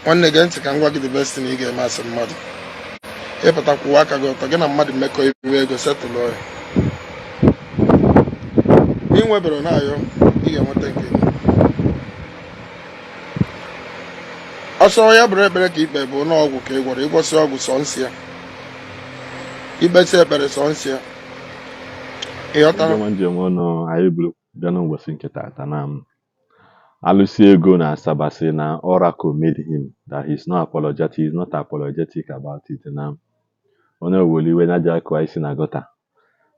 Nwanne, gee ntị ka m gwa gị the best thing ị ga-eme asị mmadụ. Ịpụta kwụwa aka gị ọtọ, gị na mmadụ mmekọ iwe ego setụlụ ya. Ị nwebere na-ayọ, ị ga-enweta nke gị. Ọsọ ya bụrụ ekpere ka ikpe bụ n'ọgwụ ka ị gwọrọ, ịgwọsị ọgwụ sọ nsị ya. Ikpesi ekpere sọ nsị ya. Ị ghọtara? Ndị ọma njem ọnụ anyị buru bịa n'ụbọchị nke taata na m alụsị ego na Asaba sị na Oracle made him, that he's not apologetic, he's not apologetic about it. Na onye owere iwe na ji akụwa isi na gọta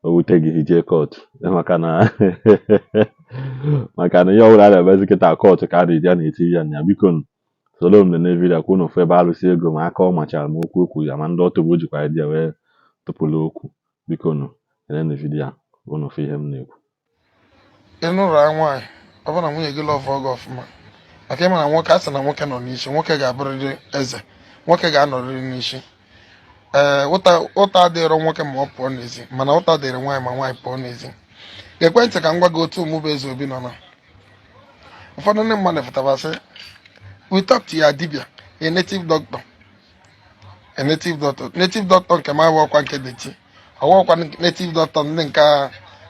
o wute gị ije court, maka na ihe ọbụla a na-emezi kịta, court ka a na-eji a na-eti ya na ya. Biko nụ, soro m nene video ka unu fụ ebe alụsị ego ma aka ọ machara ma okwu okwu ya ma ndị ọtọgbo jikwa ya wee tụpụrụ okwu. Biko nụ, nenenu video a ka unu fụ ihe m na-ekwu. Ị nụrụ ya nwaanyị, ọ bụrụ na nwunye gị love gị ọfụma, maka ịma na nwoke a sị na nwoke nọ n'isi, nwoke ga-abụrịrị eze, nwoke ga-anọrịrị n'isi. Ee, ụta adịrọ nwoke ma ọ pụọ n'ezi, mana ụta dịrị nwaanyị ma nwaanyị pụọ n'ezi. Gekwe ntị ka m gwa gị otu mụ bụ Eze Obi nọ na ụfọdụ ndị mmadụ fụtara sị, "We talk to your dibia, a native doctor, a native doctor." Native doctor nke m abụọkwa nke dirty, ọwụọkwa native doctor ndị nke a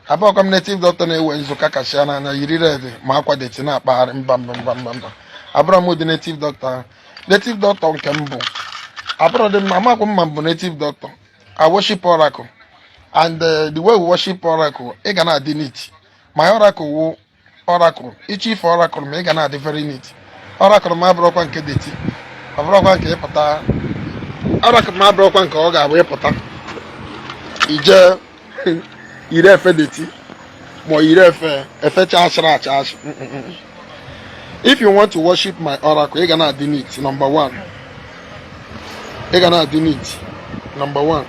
abụọkwa m native doctor na-ewe nzụka kachia n'anya, yiri red ma akwa dirty na-akpagharị. Mba, mba, mba, mba, mba, abụrọ m ụdị native doctor ahụ. Native doctor nke m bụ abụrọ dị mma amakwa mma m bụ native doctor. I worship oracle, and the way we worship oracle, ị ga na-adị neat. My oracle wụ oracle ịchọ ife oracle, ma ị ga na-adị very neat. Oracle m abụrọkwa nke dirty, ọ bụrọkwa nke ịpụta. Oracle m abụrọkwa nke ọ ga-abụ ịpụta ije yiri efe dirty ma ọ yiri efe efe chachara achachị. If you want to worship my oracle, ị ga na-adị neat, number one. Ị ga na-adị neat, number one.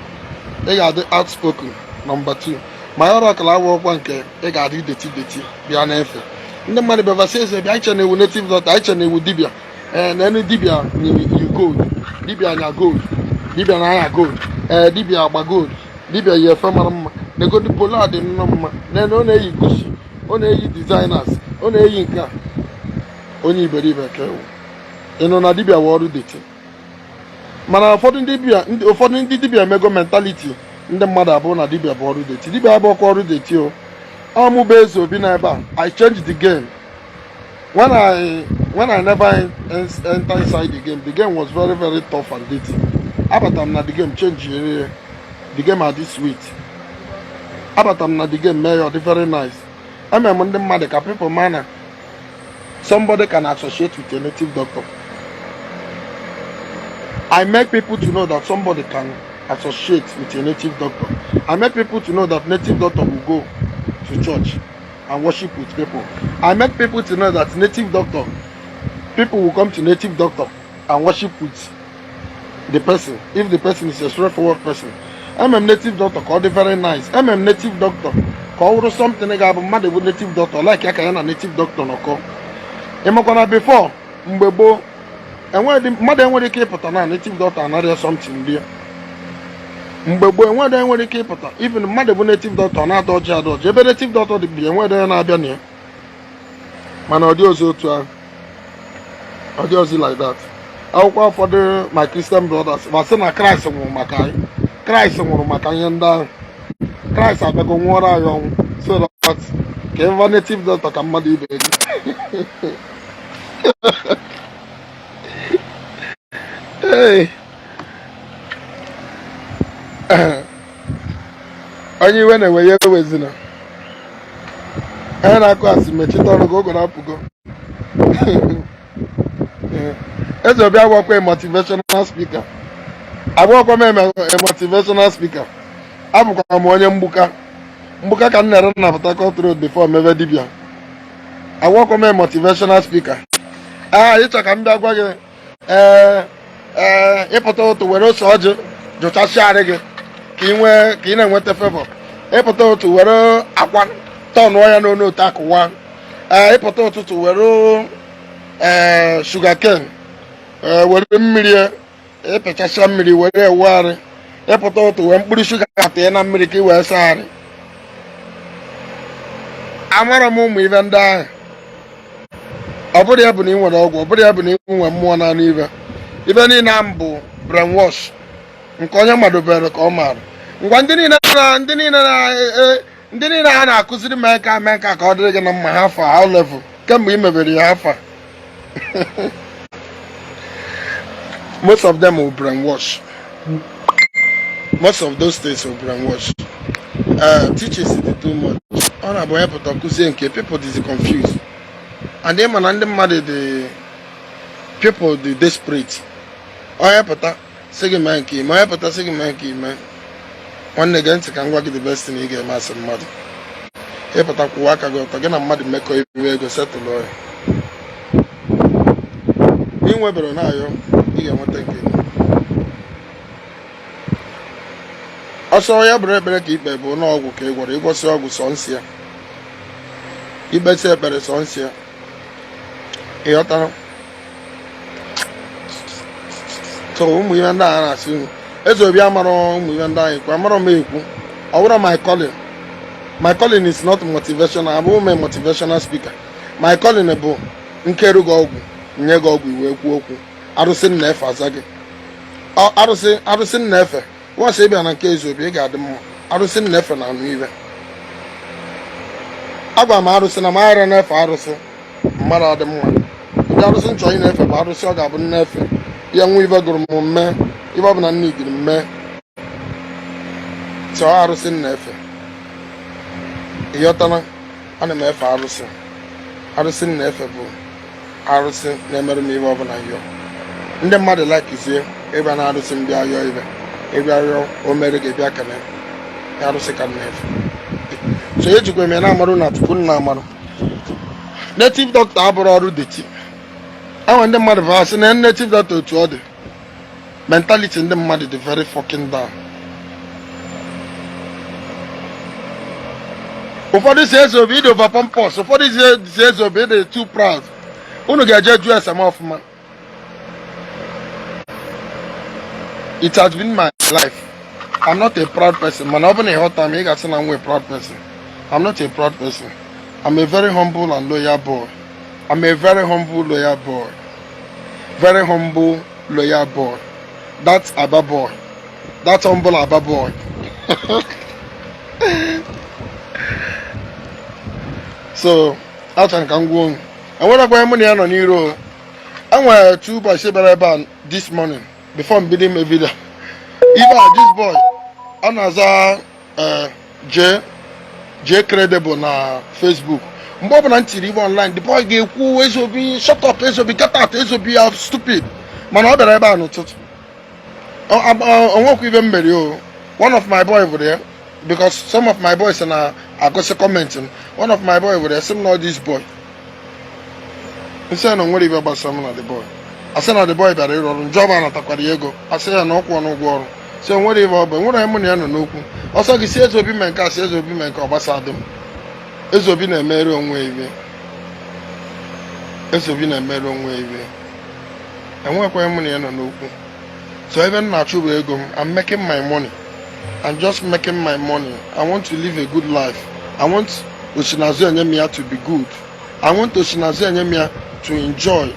Ị ga-adị outspoken, number two. My oracle abụrụkwa nke ị ga-adị dirty dirty bịa n'efe. Ndị mmadụ bịa sị, "Eze, bịa, iche na ewu native doctor, iche na ewu dibịa." Ee, na enu dibịa yi gold, dibịa anya gold, dibịa na-anya gold. Ee, dibịa agba gold, dibịa yi efe mara mma, negodi polo a dị nnọọ mma. Nene, ọ na-eyi Gucci, ọ na-eyi designers, ọ na-eyi nke a. Onye iberibe ka ewu. Ị nụ na dibịa wụ ọrụ dirty, mana ụfọdụ ndị dibịa emego mentality ndị mmadụ abụọ na dibịa bụ ọrụ dirty. Dibịa abụọkwa ọrụ dirty o. Ọ mụ bụ Eze Obi na ebe a. I change the game. When I never enter inside the game, the game was very, very tough and dirty. Abatara m na the game, change ya, the game adị sweet. Abatara m na the game, mee ya ọ dị very nice. Emere m ndị mmadụ ka people ma na somebody can associate with a native doctor. I make people to know that somebody can associate with a native doctor. I make people to know that native doctor will go to church and worship with people. I make people to know that native doctor, people will come to native doctor and worship with the person if the person is a straightforward person. Native doctor ka ọ dị very nice. Native doctor ka ọ wụrụ something ga-abụ mmadụ bụ native doctor like ya ka ya na native doctor nọkọ. Ịmakwa na before, mgbe gboo, enweghị mmadụ enwere ike ịpụta na native doctor anarịa something rie. Mgbe gboo, enweghị enwere ike ịpụta, even mmadụ bụ native doctor na-ada ọjị ada ọjị ebe native doctor dị bi, enweghị onye na-abịa na ya. Mana ọ dị ọzọ otu ahụ, ọ dị ọzọ like that. Akwụkwọ ụfọdụ my Christian brothers ma sị na Kraịst nwụrụ maka anyị, Kraịst nwụrụ maka ihe ndị ahụ, Kraịst abịago nwụọrọ anyị ọnwụ so that ka ịva native doctor ka mmadụ ibe gị. Hey. Onye iwe na-ewe ya ewezina. Onye na-akụ asị mechite ọnụ gị oge na-apụgo. Eze Obi abụọkwa motivational speaker, abụọkwa m a motivational speaker. Abụkwa m onye mgbuka mgbuka ka m na-ere na Port Harcourt Road before mebe dibịa. Abụọkwa m a motivational speaker. Ee, ịchọ ka m bịa gwa gị, ee ee, ịpụta ụtụ were ose ọjị jụchasịarị gị ka ị nwee ka ị na-enweta favour. Ịpụta ụtụ were akwa tọnụọ ya n'onu otu akụwa. Ee, ịpụta ụtụtụ were ee sugarcane, ee, were mmiri ịpịchasịa mmiri were ewegharị. Ịpụta ụtụ wee mkpụrụ shuga tee na mmiri ka ị wee sagharị. Amara m ụmụ ibe ndị ahụ. Ọ bụrụ ya bụ na ị nwere ọgwụ, ọ bụrụ ya bụ na ị nwere mmụọ na-anụ ibe. Ibe niile a bụ brainwash nke onye madobere ka ọ maara. Ngwa, ndị niile na ndị niile na ndị niile a na-akụziri mee ka mee ka ka ọ dịrị gị na mma, ha fa how level kemgbe ị mebere ya afa. Most of them will brainwash. Most of those things will brainwash. Teachings dị too much. Ọ na-abụ onye pụta kụzie nke people dị confused, and ịma na ndị mmadụ dị, people dị desperate. Onye pụta sị gị mee nke ime, onye pụta sị gị mee nke ime. Nwanne, gee ntị ka m gwa gị the best thing ị ga-eme asị mmadụ. Ịpụta kwụwa aka gị ọtọ, gị na mmadụ mekọ iwe ego, setụlụ ya. Ị nwebere na-ayọ, ị ga-enweta nke gị. Ọsọ ya bụrụ ekpere ka ikpe bụ n'ọgwụ ka ị gwọrọ, ịgwọsị ọgwụ sọ nsị ya, ikpesi ekpere sọ nsị ya. Ịghọtara? So ụmụ ihe ndị a na-asị unu eze obi amara, ụmụ ihe ndị anyị ekwu amara m ekwu. Ọ bụrụ my calling, my calling is not motivational. Abụghị m a motivational speaker. My calling bụ nkeru gị ọgwụ, nye gị ọgwụ, iwe kwuo okwu arụsị nna efe aza gị. Arụsị nna efe. Once ị bịa na nke eze obi, ị ga-adị mma. Arụsị nna efe na anụ ibe agwa m arụsị na maghara na-efe arụsị mmadụ adị mma. Ụdị arụsị nchọ ị na-efe bụ arụsị ọ ga-abụ nna-efe ya nwa ibe gụrụ m mme ibe ọ bụ na nne igiri mme chọọ arụsị nna efe. Ịghọtana? Ana m efe arụsị. Arụsị nna efe bụ arụsị na-emerụ m ibe ọbụla yọọ. Ndị mmadụ lakizie ịbịa na arụsị m bịa yọọ ibe. Ịbịa rịọ, o mere gị, bịa kene ya. Arụsị ka m na-efe. So ejikwa m ya na-amarụ na tupu nna amarụ native doctor abụrụ ọrụ dirty. Enwe ndị mmadụ bụ asị na native doctor otu ọ dị, mentality ndị mmadụ dị very fucking down. Ụfọdụ si eze obi ịdị over pompous, ụfọdụ si eze obi ịdị too proud. Unu ga-eje jụọ ese m ọfụma. It has been my life. I'm not a proud person. Mana ọ bụ na ịghọta m, ị ga-asị na m nwee proud person. I'm not a proud person. I'm a very humble and loyal boy. I'm a very humble, loyal boy. Very humble, loyal boy. That's Aba boy. That's humble Aba boy. So achọrọ ka m gwuo unu, enwerekwa mụ na ya nọ n'iru o. Enwere two boys bịara ebe a this morning before m bido ime video ibe a. This boy ọ na-aza J J Credible na Facebook. Mgbe ọbụla m tiri ibe online, the boy ga-ekwu, "Ezeobi, shut up. Ezeobi, get out. Ezeobi ya stupid." Mana ọ bịara ebe a n'ụtụtụ, onwekwa ibe m mere o. One of my boy bụrụ ya, because some of my boys na-agụsị comment m. One of my boy bụrụ ya, sị m na this boy nsị ya na onwere ibe gbasara m na the boy. Asị na the boy bịara ịrụ ọrụ njọba, anatakwara ya ego. Asị ya na ọkwụ ọnụ ụgwọ ọrụ si onwere ibe ọ bụ enwere onye mụ na ya nọ n'okwu. Ọsọ gị si eze obi mee nke a, si eze obi mee nke ọ gbasa dị m. Eze obi na-emere onwe ibe. Eze obi na-emere onwe ibe. Enwekwa mụ na ya nọ n'okwu. So ebe m na-achụ bụ ego m. I'm making my money. I'm just making my money. I want to live a good life. I want Osinazu Enyemia to be good. I want Osinazu Enyemia to enjoy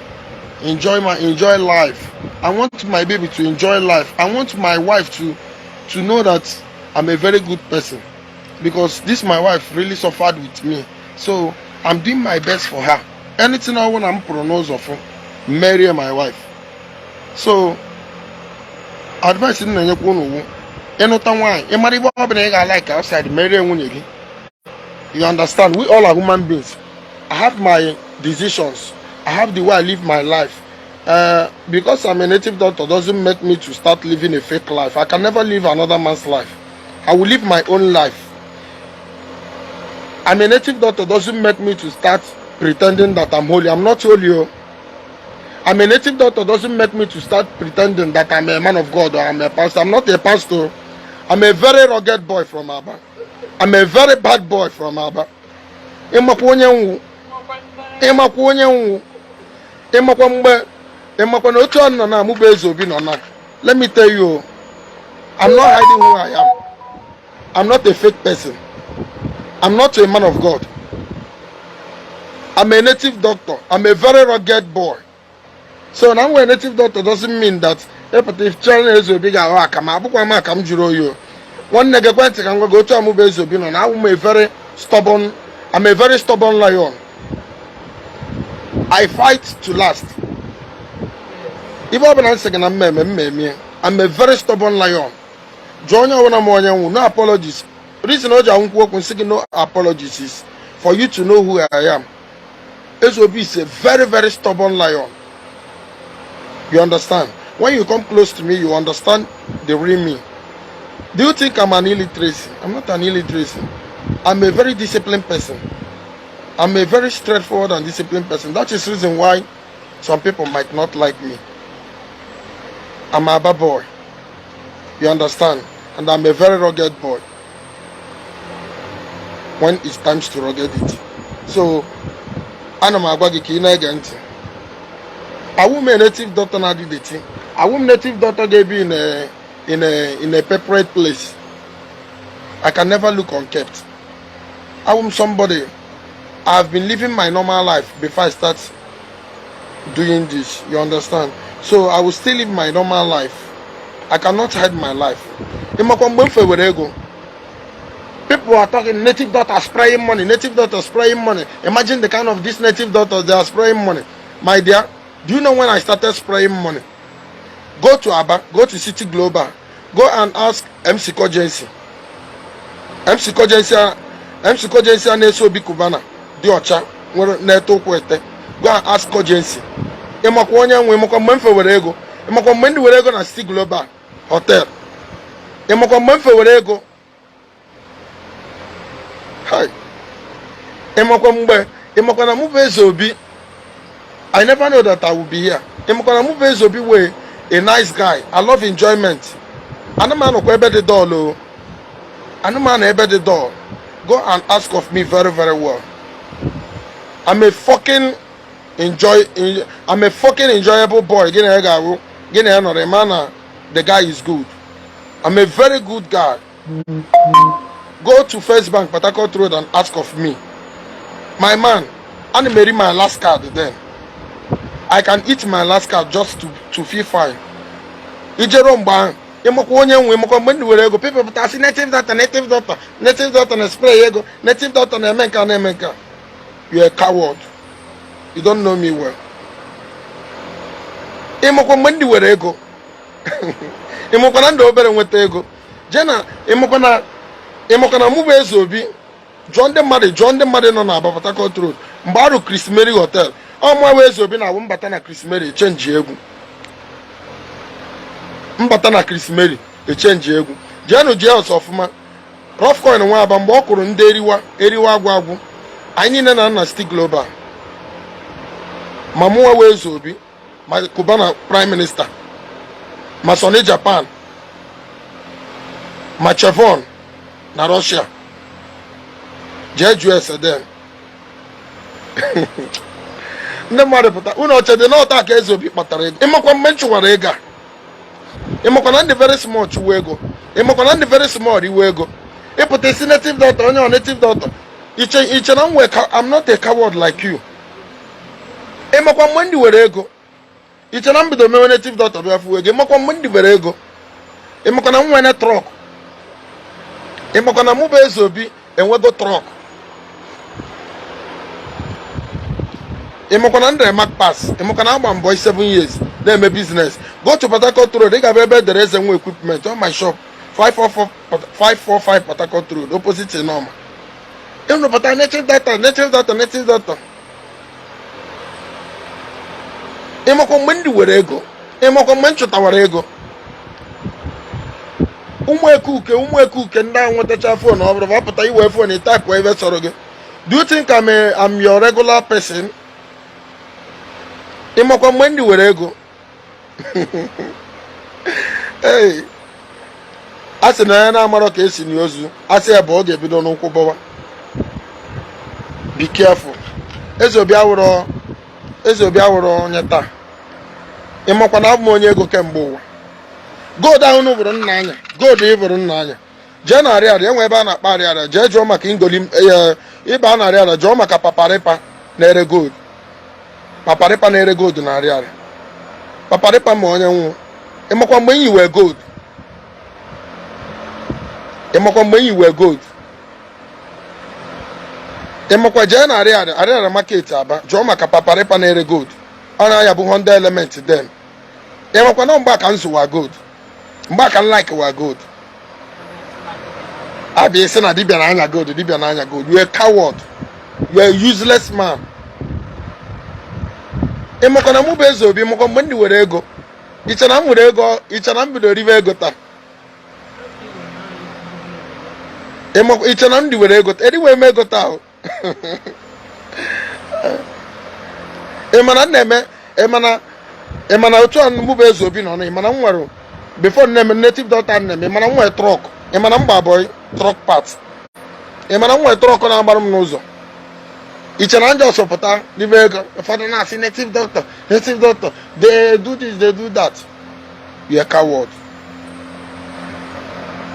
life. I want my baby to enjoy life. I want my wife to know that I'm a very good person, because this my wife really suffered with me. So I'm doing my best for her. Anything I want, I'm pụrụ n'ụzọ fụ marry my wife. So advice m na-enyekwa unu wu ịnụta nwaanyị, ịmara ibe ọ bụla ị ga-like outside, merie nwunye gị. You understand? We all are human beings. I have my decisions. I have the way I live my life. Because I'm a native doctor doesn't make me to start living a fake life. I can never live another man's life. I will live my own life. I'm a native doctor doesn't make me to start pretending that I'm holy. I'm not holy. Oh. I'm a native doctor doesn't make me to start pretending that I'm a man of God or I'm a pastor. I'm not a pastor. I'm a very rugged boy from Aba. I'm a very bad boy from Aba. Ịmakwa onye nwu, ịmakwa onye nwu, ịmakwa mgbe, ịmakwa na otu ọ nọ na amụba eze obi nọ na. Let me tell you, I'm not hiding who I am. I'm not a fake person. I'm not a man of God. I'm a native doctor. I'm a very rugged boy. So na m nwere native doctor doesn't mean that ịpụta ifchere na Eze Obi ga-aghọ akam. Abụkwa m akam jụrụ oyi o. Nwanne gị ekwentị ka m gwa gị otu amụba Eze Obi nọ na awụ m a very stubborn, I'm a very stubborn lion. I fight to last. Ife ọbụla m sị gị na mmemme mmemme, I'm a very stubborn lion. Jụọ onye ọbụla ma onye nwụ. No apologies. Reason o ji anwụkwu okwu nsị gị no apologies is for you to know who I am. Eze Obi is a very, very stubborn lion. You understand? When you come close to me, you understand the real me. Do you think I'm an illiteracy? I'm not an illiteracy. I'm a very disciplined person. I'm a very straightforward and disciplined person. That is reason why some people might not like me. I'm a bad boy. You understand? And I'm a very rugged boy when it's time to rugged it. So, ana m agwa gị ka ị na-ege ntị. Awụ m a native doctor na-adị dirty. Awụ m native doctor ga-ebi in a prepared place. I can never look unkept. Awụ m somebody, I've been living my normal life before I start doing this. You understand? So I will still live my normal life. I cannot hide my life. Ịmakwa mgbe m fewere ego, people are talking, "Native doctor spraying money, native doctor spraying money." Imagine the kind of this native doctors, they are spraying money. My dear, do you know when I started spraying money? Go to Aba, go to City Global, go and ask MC Kojensi. MC Kojensi, MC Kojensi a na-eso Obi Cubana dị ọcha nwere na-ete ụkwụ ete. Go and ask Kojensi. Ịmakwa onye nwe? Ịmakwa mgbe m fewere ego? Ịmakwa mgbe ndị were ego na City Global Hotel? Ịmakwa mgbe m fewere ego? Hai. Ịmakwa mgbe? Ịmakwa na mụ bụ Eze Obi, I never know that I will be here. Ịmakwa na mụ bụ Eze Obi wee a nice guy. I love enjoyment. Anụmanụ ebe dị dull o. Anụmanụ ebe dị dull. Go and ask of me very, very well. I'm a fucking enjoyable boy. Gị na ya ga-ahụ, gị na ya nọrọ, ịma na the guy is good. I'm a very good guy. Go to First Bank, Port Harcourt Road, and ask of me. My man, ana m eri my last card then. I can eat my last card just to feel fine. Ijero mgbe ahụ, ịmakwa onye nwe? Ịmakwa mgbe ndị were ego? People pụta sị native doctor, native doctor, native doctor na spray ego, native doctor na-eme nke a, na-eme nke a. You are a coward. You don't know me well. Ịmakwa mgbe ndị were ego? Ịmakwa na ndị obere nweta ego jee na? Ịmakwa na mụ bụ Eze Obi, jụọ ndị mmadụ, jụọ ndị mmadụ nọ na Aba, Port Harcourt Road, mgbe arụ Chris Mary Hotel. Ọ mụ Eze Obi na-awụ mbata na Chris Mary, echange egwu. Mbata na Chris Mary, echange egwu. Jeenụ jee ọsọ ọfụma. Rough Coin nwa Aba, mgbe ọ kụrụ ndị eriwa eriwa agwụ agwụ, anyị niile na nna City Global, ma mụnwa wee Eze Obi, ma Cubana Prime Minister, ma Sonny Japan, ma Chevron na Russia. Jee jụọ ese den. Ndị mmadụ pụta unu ọchede na ọta ka Eze Obi kpatara ego. Ịmakwa mgbe m chụwara ego a? Ịmakwa na ndị very small chụwa ego? Ịmakwa na ndị very small riwe ego? Ịpụta isi native doctor, onye ọ native doctor, iche iche na m wee. I'm not a coward like you. Ịmakwa mgbe ndị were ego? Iche na mbido mewe native doctor bịa fụwa ego? Ịmakwa mgbe ndị were ego? Ịmakwa na m nwere truck? Ịmakwa na mụ bụ Eze Obi enwego truck? Ịmakwa na ndere mark pass? Ịmakwa na agba mbọ 7 years na-eme business? Go to Port Harcourt Road, ị ga-abịa ebe edere Eze Nwe Equipment on my shop, 544 545 Port Harcourt Road, opposite Inoma. Ịnụpụta native doctor, native doctor, native doctor. Ịmakwa mgbe ndị were ego? Ịmakwa mgbe m chụtawara ego? Ụmụ ekuke, ụmụ ekuke, ndị ahụ nwetacha phone, ọ bụrụ pụta iwee phone, type ebe sọrọ gị. Do you think I'm your regular person? Ịmakwa mgbe ndị were ego? Ee, a sị na ya na-amarọ ka esi na ozu a sị ya bụ ọ ga-ebido n'ụkwụ bọwa. Be careful. Eze Obi awụrọ, Eze Obi awụrọ onye taa. Ịmakwa na abụ m onye ego kemgbe ụwa? Gold ahụ unu bụrụ nna anya, gold ị bụrụ nna anya, jee na Arịarịa, enwe ebe a na-akpa Arịarịa. Jee jụọ maka ingoli ịba na Arịarịa, jụọ maka Paparipa na-ere gold. Paparipa na-ere gold na Arịarịa. Paparipa ma onye nwụ. Ịmakwa mgbe enyi wee gold? Ịmakwa mgbe enyi wee gold? Ịmakwa jee na Ariaria, Ariaria market Aba, jụọ maka Paparipa na-ere gold. Ọ na-aya bụ Honda Element then. Ịmakwa na mgbe a ka m zụwa gold, mgbe a ka m like wa gold. Abịa isi na dibịa na-anya gold, dibịa na-anya gold. You a coward, you a useless man. Ịmakwa na mụ bụ Eze Obi, ịmakwa mgbe ndị were ego? Iche na m nwere ego? Iche na m bido ribe ego taa? Iche na m dị were ego? Eriwe m ego taa o. Ị ma na m na-eme, ị ma na otu a mụ bụ Eze Obi nọ na, ị ma na m nwere before na-eme native doctor na-eme, ị ma na m nwere truck, ị ma na m gba boy truck part, ị ma na m nwere truck na-agbara m n'ụzọ. Iche na njọ sọpụta n'ime ego? Ụfọdụ na-asị native doctor, native doctor, they do this, they do that. You a coward.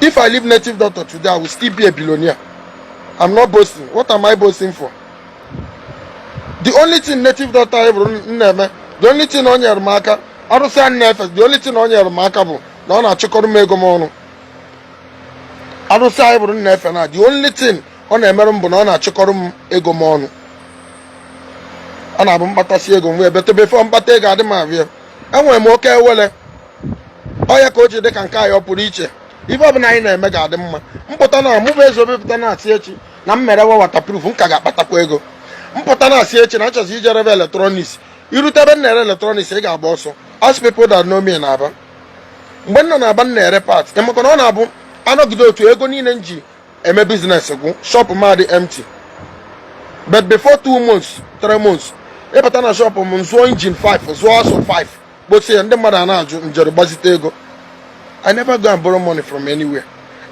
If I leave native doctor today, I will still be a billionaire. I'm not boasting. What am I boasting for? The only thing native doctor bụrụ m na-eme, the only thing o nyere m aka, arụsị a na-efe, the only thing o nyere m aka bụ na ọ na-achịkọrọ m ego m ọnụ. Arụsị anyị bụrụ m na-efe na, the only thing ọ na-emerụ m bụ na ọ na-achịkọrọ m ego m ọnụ. Ọ na-abụ mkpatasị ego m wee bete. Before mkpata ego adị m abịa, enwere m oke ewele ọ ya ka o ji dị ka nke anyị ọ pụrụ iche. Ife ọbụla anyị na-eme ga-adị mma. Mpụta na mụ bụ Eze Obi pụta na-asị echi na m mere waterproof, m ka ga-akpatakwa ego. Mpụta na-asị echi na nchọzi ije rebe electronics, irute ebe m na-ere electronics, ị ga-agba ọsọ. Ask people that know me na Aba. Mgbe m nọ na Aba, m na-ere part. Ịmakwa na ọ na-abụ anọgide otu ego niile m ji eme business gwụ, shop m adị empty, but before 2 months, 3 months, ịbata na shop m, zụọ engine 5, zụọ asụ 5, kposie ya. Ndị mmadụ a na-ajụ njere gbazite ego. I never go and borrow money from anywhere.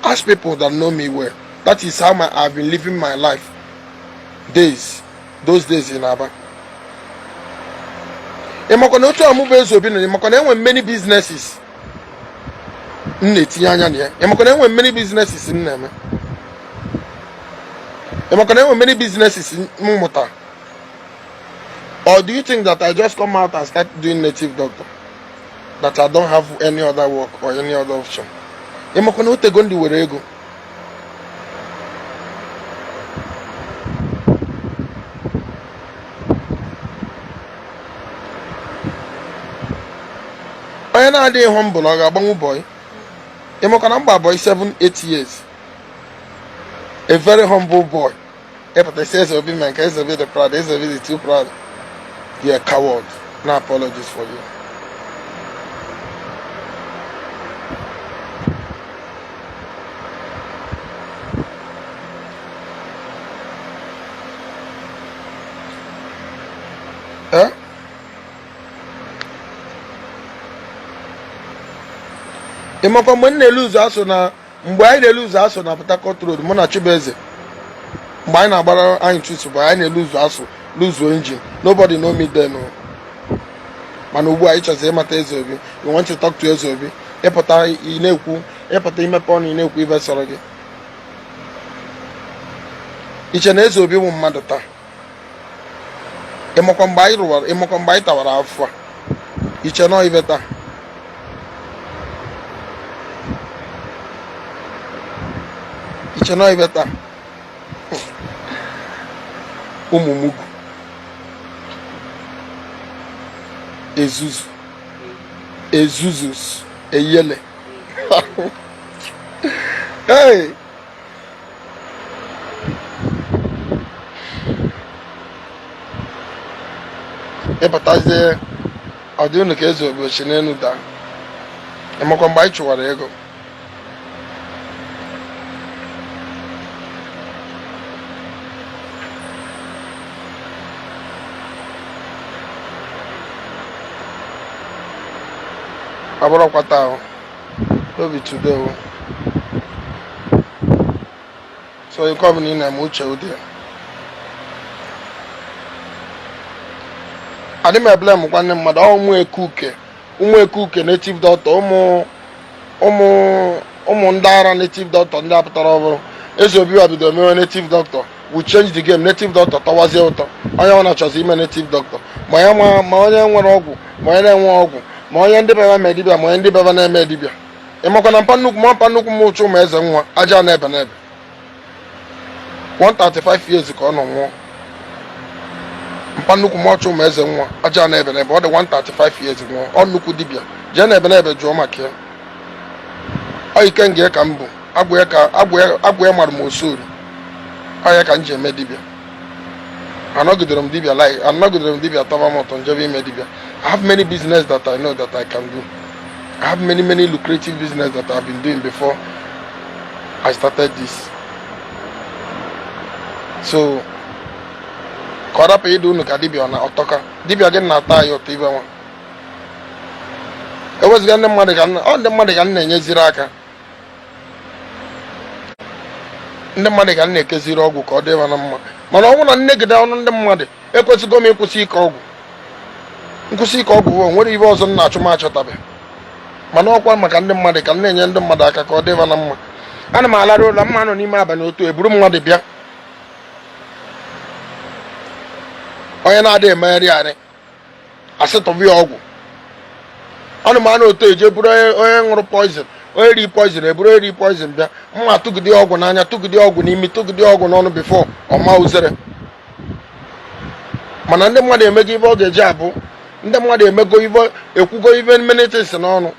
Ask people that know me well. That is how I've been living my life days, those days in Aba. Ịmakwa na otu a mụ bụ Eze Obi nọ, ịmakwa na enwe many businesses m na-etinye anya na ya? Ịmakwa na enwe many businesses m na-eme? Ịmakwa na enwe many businesses m mụtara? Or do you think that I just come out and start doing native doctor, that I don't have any other work or any other option? Ịmakwa na otego ndị were ego? Onye na-adịghị humble, ọ ga-agbanwu boy? Ịmakwa na mgba boy 7 8 years, a very humble boy. Ịpụta isi Eze Obi mee nke Eze Obi dị proud, Eze Obi dị too proud. You a coward. No apologies for you. Eh? Ịmakwa mgbe m na-elu ụzọ asụ na mgbe anyị na-elu ụzọ asụ na Port Harcourt Road, mụ na Chibueze, mgbe anyị na-agbara anyị chusu bụ anyị na-elu ụzọ asụ luzuo engine. Nobody know me then o. Mana ugbu a ị chọzi ịmata Eze Obi, you want to talk to Eze Obi, ịpụta ị na-ekwu, ịpụta imepe ọnụ ị na-ekwu ibe sọrọ gị. Iche na Eze Obi wụ mmadụ taa? Ịmakwa mgbe anyị rụwara? Ịmakwa mgbe anyị tawara afọ a? Iche nọ ibe taa? Iche nọ ibe taa? Ụmụ mugu ezuzu ezuzus eyele. Hey, ịbatazie, ọ dị unu ka Eze Obi ochi n'elu daa. Ịmakwa mgbe anyị chụwara ego? Ọ bụrụkwa taa o, no be today o. So nke ọbụla ị na-eme, uche ụdị ya adị m ebele m nwanne mmadụ. Ọ ụmụ ekuke, ụmụ ekuke native doctor, ụmụ ụmụ ụmụ ndị ara native doctor, ndị apụtara ọhụrụ. Eze Obi wa bido mewe native doctor, we change the game. Native doctor tọwazie ụtọ. Onye ọ na-achọzi ime native doctor, ma ya ma onye nwere ọgwụ, ma onye na-enwe ọgwụ. Ma onye ndị baba mee dibịa, ma onye ndị baba na-eme dibịa. Ịmakwa na mpa nnukwu, ma mpa nnukwu m ụchụ ụmụ eze nwa aja na-ebe n'ebe 135 years ka ọ nọ nwụọ. Mpa nnukwu m ọchụ ụmụ eze nwa aja na-ebe n'ebe, ọ dị 135 years nwụọ. Ọ nnukwu dibịa, jee n'ebe n'ebe jụọ maka ya. Ọ ike nga ka m bụ agwụ ya, ka agwụ ya mara m osori. Ọ ya ka m ji eme dibịa. Anọgidere m dibịa, like anọgidere m dibịa tọba m ụtọ, njebe ime dibịa. I have many business that I know that I can do. I have many, many lucrative business that I've been doing before I started this. So ka ọ rapụ ịdị unu ka dibịa ọ na ọtọka dibịa gị na-ata anyị ụtọ ibe nwa. Ewezụga ndị mmadụ ka ọ ndị mmadụ ka m na-enyeziri aka, ndị mmadụ ka m na-ekeziri ọgwụ ka ọ dị na mma. Mana ọ bụrụ na nnegide ọnụ ndị mmadụ, ekwesịgo m ịkwụsị ike ọgwụ. Nkwụsị ike ọgwụ bụ nwere ibe ọzọ m na-achụ m achọtabe. Mana ọkwa maka ndị mmadụ ka m na-enye ndị mmadụ aka ka ọ dịba na mma. Ana m alarụ ụlọ mma nọ n'ime abalị otu eburu mmadụ bịa, onye na-adịghị emegharị arị, asị tụba ya ọgwụ. Ana m anụ otu eje buru onye ṅụrụ poison, onye ri poison, eburu eri poison bịa, mma tụgide ọgwụ n'anya, tụgide ọgwụ n'imi, tụgide ọgwụ n'ọnụ before ọma uzere. Mana ndị mmadụ emego ibe ọ ga-eji abụ ndị mmadụ emego ibe, ekwugo ibe many things n'ọnụ,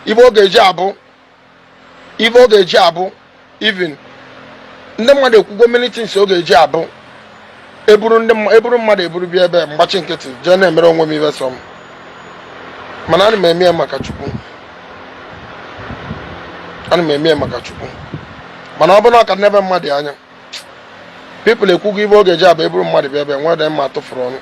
ibe ọ ga-eji abụ, ibe ọ ga-eji abụ. Even ndị mmadụ ekwugo many things ọ ga-eji abụ eburu ndị eburu mmadụ eburu bịa ebe mgbachi nkịtị, jee na-emere onwe m ibe sọ m. Mana ana m eme ya maka Chukwu, ana m eme ya maka Chukwu. Mana ọ bụrụ na ọ ka n'ebe mmadụ anya, people ekwugo ibe ọ ga-eji abụ eburu mmadụ bịa ebe nwee dị mma tụfuru ọnụ.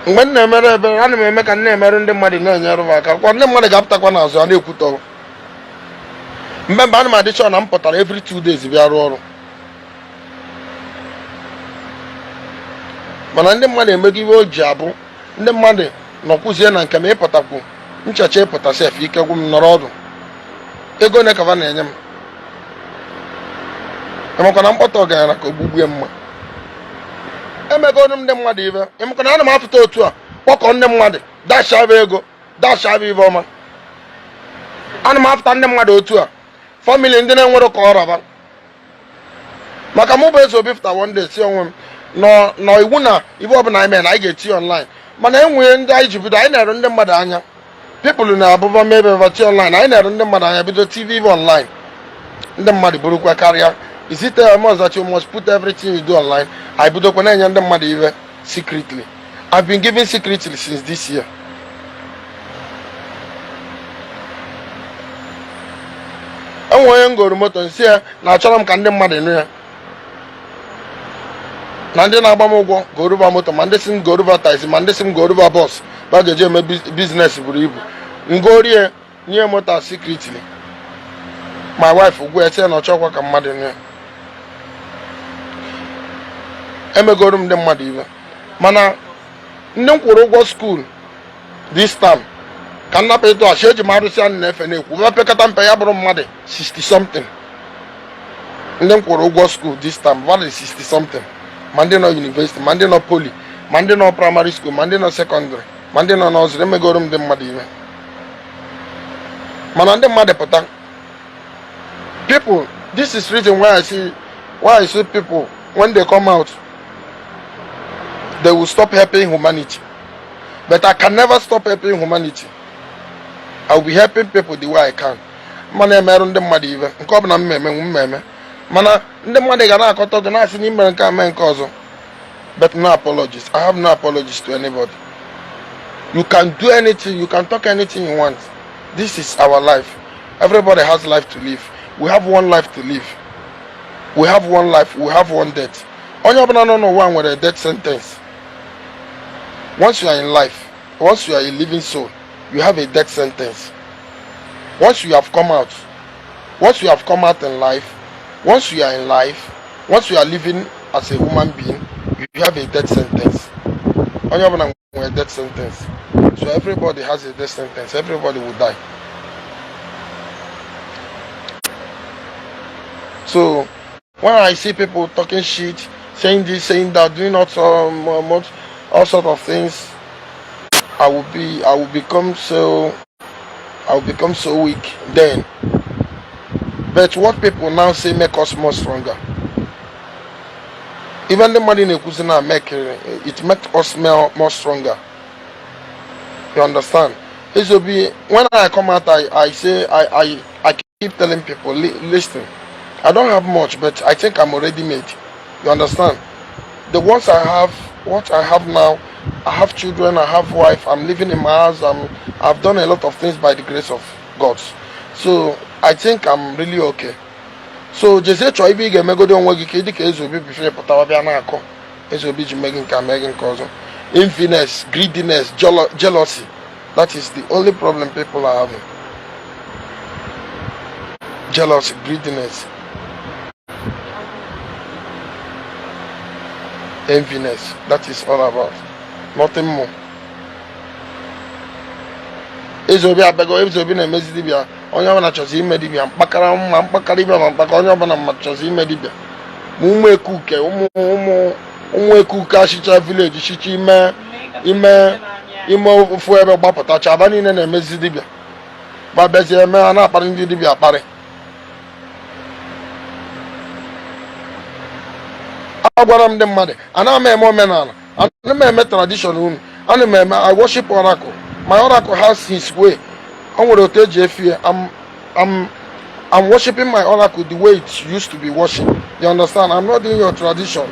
Mgbe m na-emere ebere, ana m eme ka m na-emerụ ndị mmadụ, na-enyere m aka kwa. Ndị mmadụ ga-apụtakwa n'azụ a na-ekwutọ. Mgbe mgbe ana m adịchọ na m pụtara every 2 days bịa rụọ ọrụ. Mana ndị mmadụ emego iwe o ji abụ ndị mmadụ nọkwuzie na nke m ịpụtakwu nchacha ịpụta sef, ike gwụ m nọrọ ọdụ. Ego ole kava na-enye m? Ịmakwa na mkpọta ọgaranya ka ogbugbu mma. Emegoro m ndị mmadụ ibe. Ịmakwa na ana m apụta otu a kpọkọ ndị mmadụ, dashaba ego, dashaba ibe ọma. Ana m apụta ndị mmadụ otu a, family ndị na-enwere ka ọ raba maka mụ bụ Eze Obi fụta one day si onwe m nọ nọ iwu na ibe ọbụla anyị mere na anyị ga-eti online. Mana enwere ndị anyị ji bido, anyị na-ere ndị mmadụ anya. People na-abụba mebe vati online, anyị na-ere ndị mmadụ anya, bido TV ibe online, ndị mmadụ burukwa karịa. Is it a must that you must put everything you do online? Anyị bidokwa na-enye ndị mmadụ ibe secretly. I've been giving secretly since this year. Enwe onye ngoro moto, nsị ya na achọrọ m ka ndị mmadụ nụ ya na ndị na-agba m ụgwọ goruba moto, ma ndị si m goruba taxi, ma ndị si m goruba bus ba ga-eji eme business buru ibu. Ngorie nye moto secretly. My wife gwa ya sị ya na ọ chọkwa ka mmadụ nụ ya. Emegoro m ndị mmadụ ibe. Mana ndị m kwụrụ ụgwọ school this time ka m napụ ịtụghachi, eji m arụsị a na-efe na-ekwu mepekata mpe ya bụrụ mmadụ 60 something. Ndị m kwụrụ ụgwọ school this time, mmadụ 60 something, ma ndị nọ university, ma ndị nọ poly, ma ndị nọ primary school, ma ndị nọ secondary, ma ndị nọ nursery. Emegoro m ndị mmadụ ibe. Mana ndị mmadụ pụta, people, this is reason why I see people, when they come out, they will stop helping humanity. But I can never stop helping humanity. I will be helping people the way I can. Mana emerụ ndị mmadụ ibe nke ọ bụla m eme m eme. Mana ndị mmadụ ga na-akọtọ gị, na-asị na imere nke a, mee nke ọzọ. But no apologies. I have no apologies to anybody. You can do anything, you can talk anything you want. This is our life. Everybody has life to live. We have one life to live. We have one life, we have one death. Onye ọbụla nọ n'ụwa nwere death sentence. Once you are in life, once you are a living soul, you have a death sentence. Once you have come out, once you have come out in life, once you are in life, once you are living as a human being, you have a death sentence. Onye ọbụla nwere death sentence. So everybody has a death sentence. Everybody will die. So when I see people talking shit, saying this, saying that, doing all sort of things, I will become so weak then. But what people now say make us more stronger. Even the money na-ekwuzi na make it make us more stronger. You understand? Ezobi, when I come out, I say I keep telling people, listen, I don't have much, but I think I'm already made. You understand? The ones I have, what I have now, I have children, I have wife, I'm living in my house, I've done a lot of things by the grace of God. So I think I'm really okay. So jezie chọọ ibe ị ga-emegodi onwe gị ka ị dị ka Ezeobi before pụtawa bịa na-akọ Ezeobi ji mee gị nke a, mee gị nke ọzọ. Enviness, greediness, jealousy. That is the only problem people are having. Jealousy, greediness, enviness. That is all about. Nothing more. Ezeobi abịago, Ezeobi na-emezi dibịa, onye ọbụla chọzi ime dibịa, mkpakara mma, mkpakara dibịa ma mkpaka, onye ọbụla ma chọzi ime dibịa. Ma ụmụ ekuke, ụmụ ụmụ ụmụ ekuke achịcha village chicha ime ime ime ofu ebe gbapụtacha aba niile na-emezi dibịa. Ma bịazie eme ha na-akparị ndị dibịa akparị. Agwara m ndị mmadụ, ana m eme omenala, ana m eme tradition unu, ana m eme, I worship oracle. My oracle has his way. O nwere otu eji efi ya. I'm worshiping my oracle the way it used to be worshipped. You understand? I'm not doing your tradition.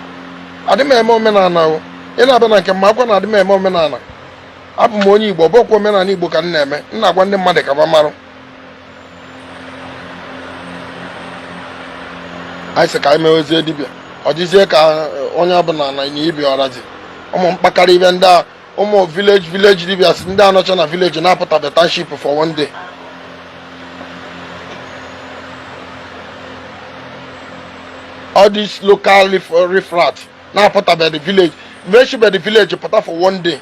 Adị m eme omenala o. Ị na-abịa na nke m, agwa na adị m eme omenala. Abụ m onye Igbo, ọ bụkwa omenala Igbo ka m na-eme. M na-agwa ndị mmadụ ka ba marụ. Anyị sị ka anyị mewezie dibịa. Ọ dịzie ka onye ọbụla na ibi ọra dị. Ụmụ mkpakara ibe ndị a, ụmụ village dibịa si ndị anọcha na village na-apụtabe township for one day. All these local riffraff na-apụtabe the village, village the village pụta for one day.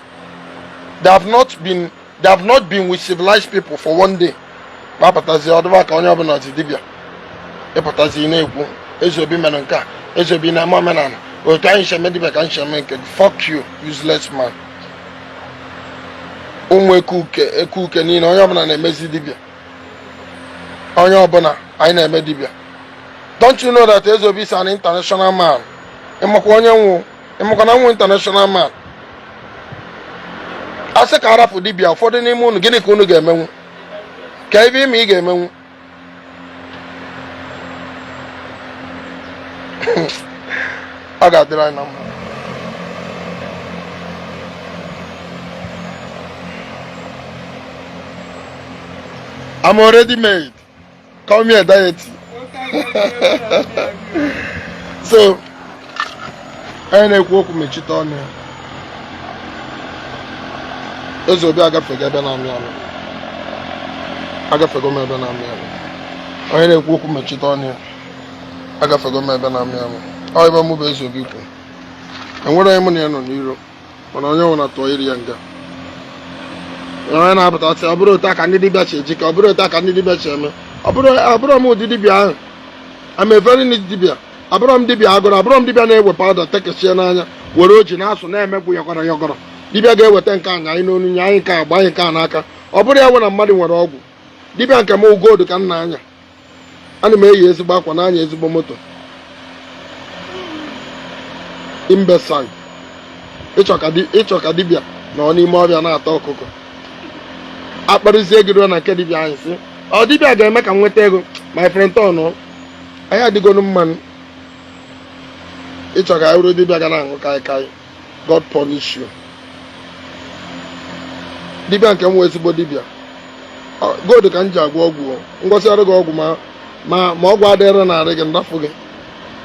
They have not been with civilized people for one day. Gbapụtazie ọdụba ka onye ọbụla dị dibịa. Ịpụtazi na-ekwu Ezeobi mere nke a, Ezeobi na-eme omenala, otu anyị si eme dibịa ka anyị si eme nke. Fuck you, useless man. Ụmụ ekuke ekuke niile, onye ọbụla na-emezi dibịa, onye ọbụla anyị na-eme dibịa. Don't you know that Ezeobi is an international man? Ịmakwa onye nwụ, ịmakwa na nwụ international man. A sị ka arapụ dibịa, ụfọdụ n'ime unu, gịnị ka unu ga-emenwu? Ka ebe ime ị ga-emenwu? Ọ ga-adịrị anyị na mma. I'm already made. Call me a deity. So, onye na-ekwu okwu mechite ọnụ ya. Ezeobi agafego ebe na-amị amị. Agafego m ebe na-amị amị. Onye na-ekwu okwu mechite ọnụ ya. Agafego m ebe na-amị amị. Ọ ebe mụ bụ Ezeobi kwu. Enwere onye mụ na ya nọ n'iro, mana onye nwụrụ tụọ iri ya nga. Onye na-apụta sị ọ bụrụ otu a ka ndị dibịa si eji, ka ọ bụrụ otu a ka ndị dibịa si eme, ọ bụrụ abụrọ m ụdị dibịa ahụ. I'm a very neat dibịa. Abụrọ m dibịa agụrụ, abụrọ m dibịa na-ewe powder tekechie n'anya were oji na-asụ na-emegbu yọgọrọ yọgọrọ. Dibịa ga-eweta nke anya anyị n'onu nye anyị nke agba anyị nke a n'aka. Ọ bụrụ ya nwe na mmadụ nwere ọgwụ. Dibịa nke m gold ka m na-anya. Ana m eyi ezigbo akwa, na-anya ezigbo moto. Imbecile. Ịchọ ka dibịa nọ n'ime ọbịa na-ata ọkụkọ. Akparịzie gị ruo na nke dibịa anyị sị ọ dibịa ga-eme ka m nweta ego. My friend, tọn anyị adịgonu mmanụ. Ịchọ ka anyị bụrụ dibịa ga na-aṅụ kaikai kai. God punish you. Dibịa nke m wee ezigbo dibịa. Gold ka m ji agwọ ọgwụ o. Ngwọsị ọrụ gị ọgwụ ma ọgwụ adịrị narị gị ndafụ gị.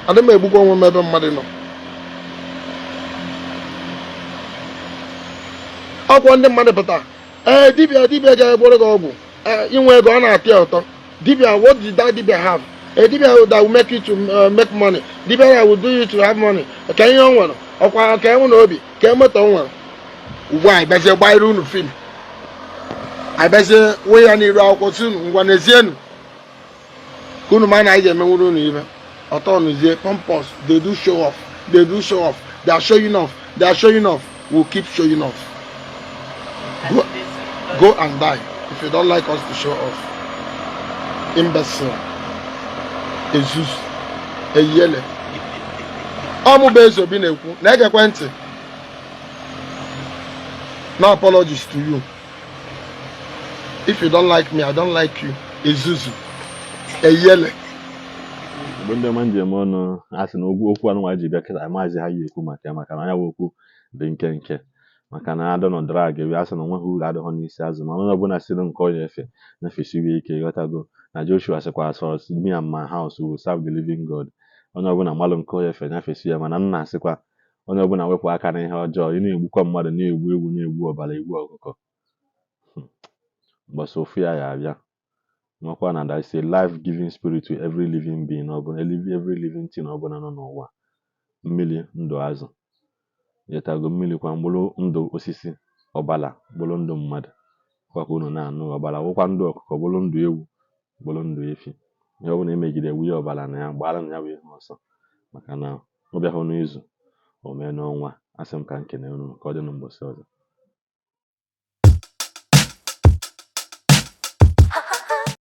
Adị m egbukwa onwe m ebe mmadụ nọ. Ọgwụ ndị mmadụ pụta, ee, dibịa dibịa ga-egwọrọ gị ọgwụ, ee, inwe ego ọ na-atọ ya ụtọ. Dibịa, what did that dibịa have? A dibịa that will make you to make money, dibịa that will do you to have money. Ka ihe o nwere ọkwa ka enwe na obi ka moto o nwere ugbu a. Anyị bịazie gbanyere unu film, anyị bịazie wee ya n'iru akwụkwọ si unu ngwa n'ezienu ka unu ma na anyị ga-emenwuru unu ibe. Ọtọnụzie pompous. They do show off, they do show off, they are showing off, they are showing off. We'll keep showing off. Go, go and die if you don't like us to show off. Imbecile, ezuzu, eyele. Ọmụba Eze Obi na-ekwu na-egekwe ntị. No apologies to you. If you don't like me, I don't like you. Ezuzu, eyele. Mgbe ndị ọma njem ọnụ a sị na okwu okwu anụnwa ji bịa kịta, maazị ha yi ekwu maka ya, maka na ya bụ okwu dị nkenke, maka na adọ nọ drag ebe a sị na onweghị uru adịghọ n'isi azụ, ma onye ọbụla sịrị nke ọ ya efe nefesiwe ike. Ịghọtago na Joshua sịkwa, "As for me and my house, we will serve the living God." Onye ọbụla malụ nke ọ ya efe nyafesi ya, mana nna asịkwa onye ọbụla wepụ aka n'ihe ọjọọ. Ị na-egbukwa mmadụ, na-egbu ewu, na-egbu ọbara, egbu ọkụkọ, mbọsị ofu ya ya abịa. Makwa na there is a life giving spirit to every living being ọbụla, every living thing ọbụla nọ n'ụwa. Mmiri ndụ azụ, ịghọtago? Mmiri kwa mkpụrụ ndụ osisi, ọbala bụrụ ndụ mmadụ kwa ka unu na-anụ. Ọbara wụkwa ndụ ọkụkọ, bụrụ ndụ ewu, bụrụ ndụ efi. Ihe ọbụla emegide wuye ọbara na ya gbara na ya bụ ihe ọsọ, maka na ọ bịahụ n'izu o mee n'ọnwa. Asị m ka m kene unu, ka ọ dị na mbọsị ọzọ.